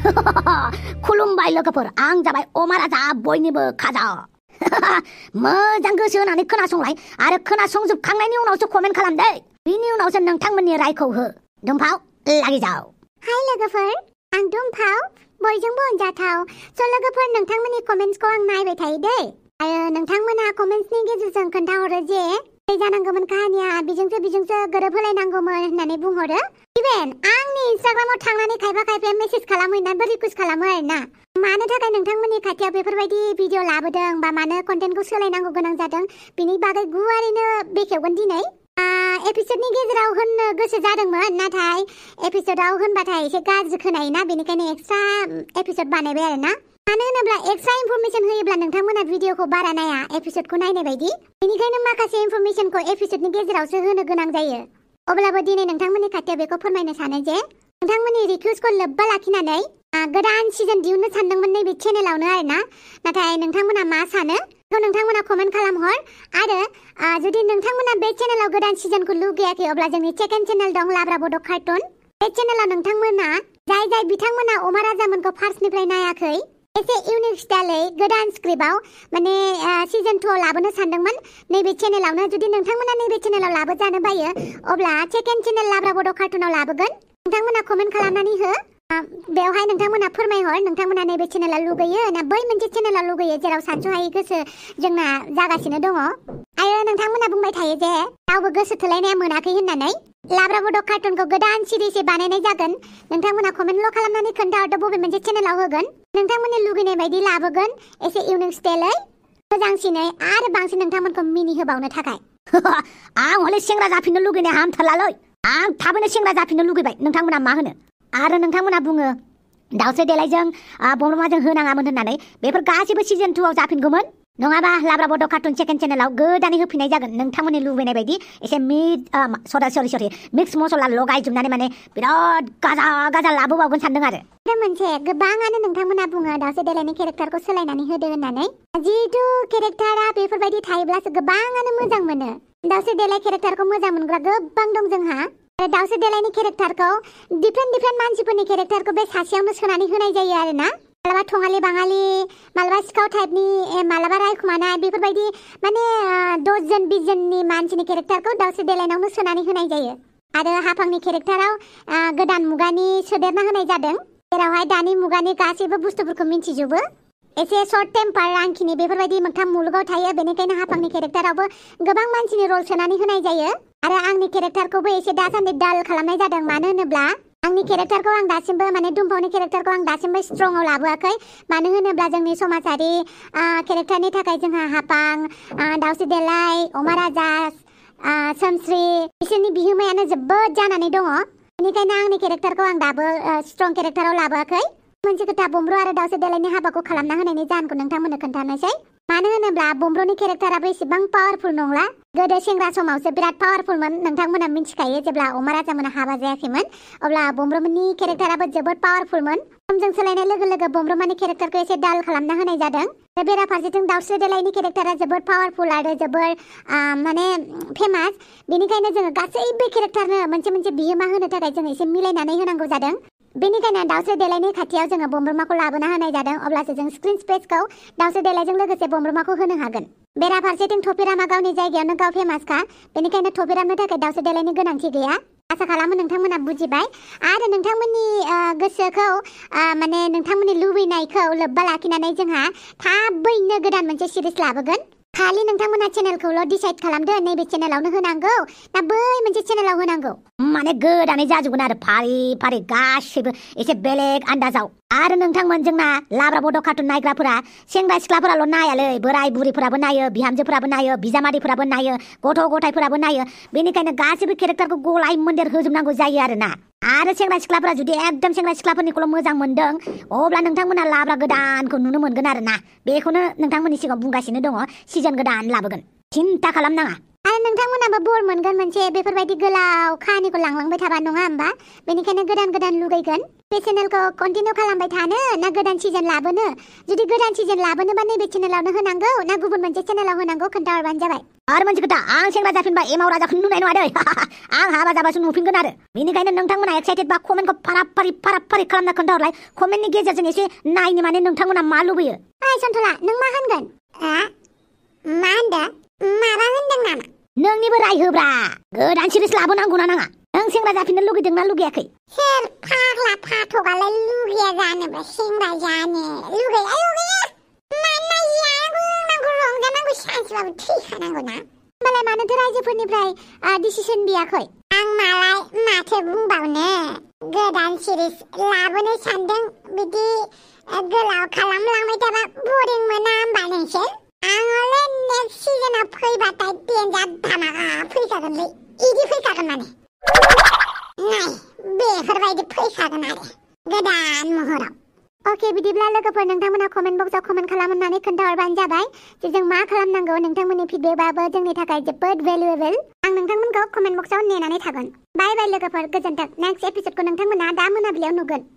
खुलुमबाय लोगोफोर, आं जाबाय अमा राजा बयनिबो खाजा। मोजां गोसो होनानै खोनासंलाय आरो खोनासंजोबखांनायनि उनावसो कमेन्ट खालाम दै। बिनि उनावसो नोंथांमोननि रायखौ हो। दुमफाव लागि जाव। हाय लोगोफोर, आं दुमफाव, बयजोंबो अनजाथाव। स' लोगोफोर, नोंथांमोननि कमेन्ट्सखौ आं नायबाय थायो दै। आरो नोंथांमोना कमेन्ट्सनि गेजेरजों खोन्थाहरो जे जानांगौमोन काहानिया बिजोंसो गोरोबहोलायनांगौमोन होननानै बुंहरो। इभेन आंनि इन्स्टाग्रामाव थांनानै खायफा मेसेज खालामहैनानैबो रिकुवेस्ट खालामो आरोना। मानो थाखाय नोंथांमोननि खाथियाव बेफोरबायदि भिडिअ लाबोदों बा मानो कन्टेन्टखौ सोलायनांगौ गोनां जादों, बिनि बागै गुवारैनो बेखेवगोन दिनै। एपिसोडनि गेजेराव होननो गोसो जादोंमोन, नाथाय एपिसोडआव होनबाथाय एसे गाज्रि खोनायोना, बेनिखायनो एक्सट्रा एपिसोड बानायबाय आरोना। मानो होनोब्ला एक्सट्रा इनफरमेशन होयोब्ला नोंथांमोना भिडिअखौ बारा नाया एपिसोडखौ नायनाय बायदि। बेनिखायनो माखासे इनफरमेशनखौ एपिसोडनि गेजेरावसो होनो गोनां जायो। अब्लाबो दिनै नोंथांमोननि खाथियाव बेखौ फोरमायनो सानो जे नोंथांमोननि रिकुवेस्टखौ लोब्बा लाखिनानै गोदान सिजन दिहुननो सानदोंमोन नैबे चेनेलावनो आरोना। नाथाय नोंथांमोना मा सानो बेखौ नोंथांमोना कमेन्ट खालामहर। आरो जुदि नोंथांमोना बे चेनेलाव गोदान सिजनखौ लुगैयाखै, अब्ला जोंनि सेकेन्ड चेनेल दं लाब्रा बड' कार्टुन। बे चेनेलाव नोंथांमोना जाय बिथांमोना अमा राजामोनखौ फार्स्टनिफ्राय नायाखै, एसे इउनिक स्टाइलै गोदान स्क्रिप्टआव माने सिजन 2 लाबोनो सानदोंमोन नैबे चेनेलावनो। जुदि नोंथांमोना नैबे चेनेलाव लाबोजानो बायो, अब्ला सेकेन्ड चेनेल लाब्रा बड' कार्टुनाव लाबोगोन। नोंथांमोना कमेन्ट खालामनानै हो। बेवहाय नोंथांमोना फोरमायहर नोंथांमोना नैबे चेनेलाव लुगैयो ना बै मोनसे चेनेलाव लुगैयो जेराव सानस'हायै गोसो जोंना जागासिनो दङ। आरो नोंथांमोना बुंबाय थायो जे रावबो गोसो थोलायनाया मोनाखै होननानै। लाब्रा बड' कार्टुनखौ गोदान सिरिजै बानायनाय जागोन। नोंथांमोना कमेन्टल' खालामनानै खोन्थाहरदो बबे मोनसे चेनेलाव होगोन। नोंथांमोननि लुगैनाय बायदि लाबोगोन, एसे इउनिक स्टाइलै, मोजांसिनै आरो बांसिन नोंथांमोनखौ मिनि होबावनो थाखाय। आं हले सेंग्रा जाफिननो लुगैनाय हामथारलालै। आं थाबैनो सेंग्रा जाफिननो लुगैबाय। नोंथांमोना मा होनो? आरो नोंथांमोना बुङो दाउस्रि देलायजों बम्ब्रमाजों होनाङामोन होननानै। बेफोर गासैबो सिजन 2 आव जाफिनगौमोन। नङाबा लाब्रा बड' कार्टुन सेकेन्ड चेनेलाव गोदानै होफिननाय जागोन नोंथांमोननि लुबैनाय बायदि। एसे मिक्स मसला लगायजोबनानै माने बिराद गाजा लाबोबावगोन सानदों आरो। मोनसे गोबाङानो नोंथांमोना बुङो दाउस्रि देलायनि केरेक्टारखौ सोलायनानै होदो होननानै। जिहेतु केरेक्टारा बेफोरबायदि थायोब्लासो गोबाङानो मोजां मोनो। दाउस्रि देलाय केरेक्टारखौ मोजां मोनग्रा गोबां दं जोंहा। आरो दाउस्रि देलायनि केरेक्टारखौ डिफारेन्ट मानसिफोरनि केरेक्टारखौ बे सासेयावनो सोनानै होनाय जायो आरोना। मालाबा थङालि बाङालि, मालाबा सिखाव टाइपनि, मालाबा रायखुमानाय, बेफोरबायदि माने 10 जन 20 जननि मानसिनि केरेक्टारखौ दाउस्रि देलायनावनो सोनानै होनाय जायो। आरो हाफांनि केरेक्टाराव गोदान मुगानि सोदेरना होनाय जादों, जेरावहाय दानि मुगानि गासैबो बुस्थुफोरखौ मिन्थिजोबो। एसे सर्ट टेम्पार आंखिनि बेफोरबायदि मोगथां मुलुगाव थायो, बेनिखायनो हाफांनि केरेक्टारावबो गोबां मानसिनि रल सोनानै होनाय जायो। आरो आंनि केरेक्टारखौबो एसे दासान्दि डाल खालामनाय जादों। मानो होनोब्ला आंनि केरेक्टारखौ आं दासिमबो माने दुमफावनि केरेक्टारखौ आं दासिमबो स्ट्रंआव लाबोआखै। मानो होनोब्ला जोंनि समाजारि केरेक्टारनि थाखाय जोंहा हाफां, दाउस्रि देलाय, अमा राजा, सोमस्रि बिसोरनि बिहोमायानो जोबोद जानानै दङ। बेनिखायनो आंनि केरेक्टारखौ आं दाबो स्ट्रं केरेक्टाराव लाबोआखै। मोनसे खोथा, बम्ब्र आरो दाउस्रि देलायनि हाबाखौ खालामना होनायनि जाहोनखौ नोंथांमोननो खोन्थानोसै। मानो होनोब्ला बम्ब्रनि केरेक्टाराबो एसेबां पावारफुल नंला। गोदो सेंग्रा समावसो बिराद पावारफुलमोन। नोंथांमोना मिन्थिखायो जेब्ला अमा राजामोना हाबा जायाखैमोन, अब्ला बम्ब्रमोननि केरेक्टाराबो जोबोद पावारफुलमोन। समजों सोलायनाय लोगो लोगो बम्ब्रमानि केरेक्टारखौ एसे डाल खालामना होनाय जादों। बेराफारसेथिं दाउस्रि देलायनि केरेक्टारा जोबोद पावारफुल आरो जोबोद माने फेमास। बेनिखायनो जोङो गासैबो केरेक्टारनो मोनसे बिहोमा होनो थाखाय जों एसे मिलायनानै होनांगौ जादों। बेनिखायनो दाउस्रि देलायनि खाथियाव जोङो बम्ब्रमाखौ लाबोना होनाय जादों। अब्लासो जों स्क्रिन स्पेसखौ दाउस्रि देलायजों लोगोसे बम्ब्रमाखौ होनो हागोन। बेराफारसेथिं थफिरामा गावनि जायगायावनो गाव फेमासखा, बेनिखायनो थफिरामनो थाखाय दाउस्रि देलायनि गोनांथि गैया। आसा खालामो नोंथांमोना बुजिबाय। आरो नोंथांमोननि गोसोखौ माने नोंथांमोननि लुबैनायखौ लोब्बा लाखिनानै जोंहा थाबैनो गोदान मोनसे सिरिज लाबोगोन। खालि नोंथांमोना चेनेलखौल' डिसाइड खालामदो नैबे चेनेलावनो होनांगौ ना बै मोनसे चेनेलाव होनांगौ। माने गोदानै जाजोबगोन आरो फारि गासैबो एसे बेलेग आन्दाजाव। आरो नोंथांमोन जोंना लाब्रा बड' कार्टुन नायग्राफोरा सेंग्रा सिख्लाफोराल' नायालै, बोराय बुरिफोराबो नायो, बिहामजोफोराबो नायो, बिजामादैफोराबो नायो, गथ' गथायफोराबो नायो। बेनिखायनो गासैबो केरेक्टारखौ गलाय मोन्देर होजोबनांगौ जायो आरोना। आरो सेंग्रा सिख्लाफोरा जुदि एकदम सेंग्रा सिख्लाफोरनिखौल' मोजां मोनदों, अब्ला नोंथांमोना लाब्रा गोदानखौ नुनो मोनगोन आरोना। बेखौनो नोंथांमोननि सिगाङाव बुंगासिनो दङ, सिजन गोदान लाबोगोन। सिन्था खालामनाङा। आरो नोंथांमोनाबो बर मोनगोन मोनसे बेफोरबायदि गोलाव खाहानिखौ लांलांबाय थाबा नङा होमबा बेनिखायनो गोदान लुगैगोन बे चेनेलखौ कन्टिनिउ खालामबाय थानो ना गोदान सिजन लाबोनो जुदि गोदान सिजन लाबोनोबा नैबे चेनेलावनो होनांगौ ना गुबुन मोनसे चेनेलाव होनांगौ खोन्थाहरबानो जाबाय आरो मोनसे खोथा आं सेंग्रा जाफिनबा एमाव राजाखौ नुनाय नङा दै आं हाबा जाबासो नुफिनगोन आरो बेनिखायनो नोंथांमोना एक्साइटेड बा कमेन्टखौ फाराफारि खालामना खोन्थाहरलाय कमेन्टनि गेजेरजों एसे नायनो माने नोंथांमोना मा लुबैयो ओइ सन्थला नों मा होनगोन मा होनदों माबा होनदों नामा नोंनिबो राय होब्रा गोदान सिरिस लाबोनांगौना नाङा नों सेंग्रा जाफिननो लुगैदोंना लुगैयाखै सोर फाग्ला फाथगालाय लुगैया जानोबा सेंग्रा जानो लुगैया मानोना जानांगौ रंजानांगौ सानसेबाबो थैखानांगौ ना होमबालाय मानोथो रायजोफोरनिफ्राय डिसिसन बियाखै आं मालाय माथो बुंबावनो गोदान सिरिस लाबोनो सानदों बिदि गोलाव खालामलांबाय थाबा बरिं मोना होमबा नोंसोर आं हले नेक्स्ट सिजनाव फैबाथाय देन्जार धामाका फैखागोनलै इदि फैखागोन माने नाय बेफोरबायदि फैखागोन आरो गोदान महराव अके बिदिब्ला लोगोफोर नोंथांमोना कमेन्ट बक्सआव कमेन्ट खालामनानै खोन्थाहरबानो जाबाय जे जों मा खालामनांगौ नोंथांमोननि फिडबेकआबो जोंनि थाखाय जोबोद भेलुएबल आं नोंथांमोनखौ कमेन्ट बक्सआव नेनानै थागोन बाय बाय लोगोफोर गोजोन्थों नेक्स्ट एपिसोडखौ नोंथांमोना दा मोनाबिलियाव नुगोन